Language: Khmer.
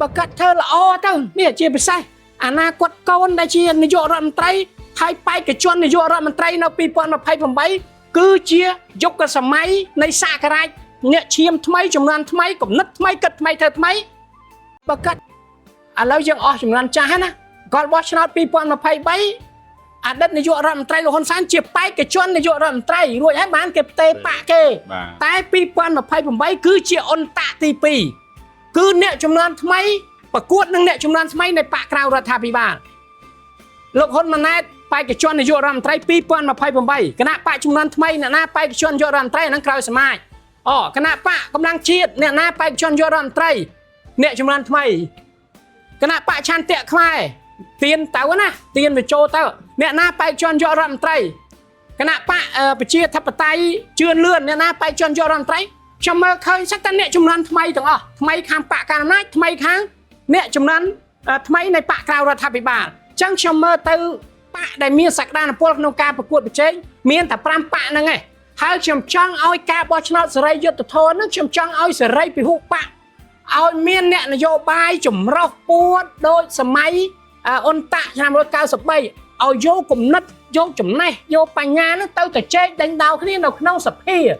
បើគាត់ធ្វើល្អទៅនេះជាពិសេសអនាគតកូនដែលជានាយករដ្ឋមន្ត្រីហើយបេក្ខជននាយករដ្ឋមន្ត្រីនៅ2028គឺជាយុគសម័យនៃសករាជអ្នកឈាមថ្មីចំនួនថ្មីគំនិតថ្មីគិតថ្មីធ្វើថ្មីបើគាត់ឥឡូវយើងអស់ចំនួនចាស់ហើយណាគាត់បោះឆ្នោត2023អតីតនាយករដ្ឋមន្ត្រីលោកហ៊ុនសែនជាបេក្ខជននាយករដ្ឋមន្ត្រីរួចហើយបានគេផ្ទេបាក់គេ បាទ តែ2028គឺជាអន្តៈទី2គឺអ្នកចំនួនថ្មីប្រកួតនឹងអ្នកចំនួនថ្មីនៃបកក្រៅរដ្ឋាភិបាលលោកហ៊ុនម៉ាណែតបេក្ខជននាយករដ្ឋមន្ត្រី2028គណៈបកចំនួនថ្មីអ្នកណាបេក្ខជននាយករដ្ឋមន្ត្រីអាហ្នឹងក្រោយសមាជអូគណៈបកកម្លាំងជាតិអ្នកណាបេក្ខជននាយករដ្ឋមន្ត្រីអ្នកចំនួនថ្មីគណៈបកឆន្ទៈខ្មែរទៀនទៅណាទៀនវាចូលទៅអ្នកណាបេក្ខជននាយករដ្ឋមន្ត្រី គណៈបកប្រជាធិបតេយ្យជឿនលឿនអ្នកណាបេក្ខជនយករដ្ឋមន្ត្រីខ្ញុំមើលឃើញសិតតែអ្នកចំនួនថ្មីទាំងអស់ថ្មីខាងបកកណ្ដាលអំណាចថ្មីខាងអ្នកចំនួនថ្មីនៃបកក្រៅរដ្ឋាភិបាលអញ្ចឹងខ្ញុំមើលទៅបកដែលមានសក្តានុពលក្នុងការប្រកួតប្រជែងមានតែ5បកហ្នឹងឯងហើយខ្ញុំចង់ឲ្យការបោះឆ្នោតសេរីយុត្តិធម៌ហ្នឹងខ្ញុំចង់ឲ្យសេរីពហុបកឲ្យមានអ្នកនយោបាយចម្រុះពួតដូចសម័យអ៊ុនតាក់ឆ្នាំ193ឲ្យយកគំនិតយកចំណេះយកបញ្ញាហ្នឹងទៅទៅជែកដេញដោលគ្នានៅក្នុងសភា។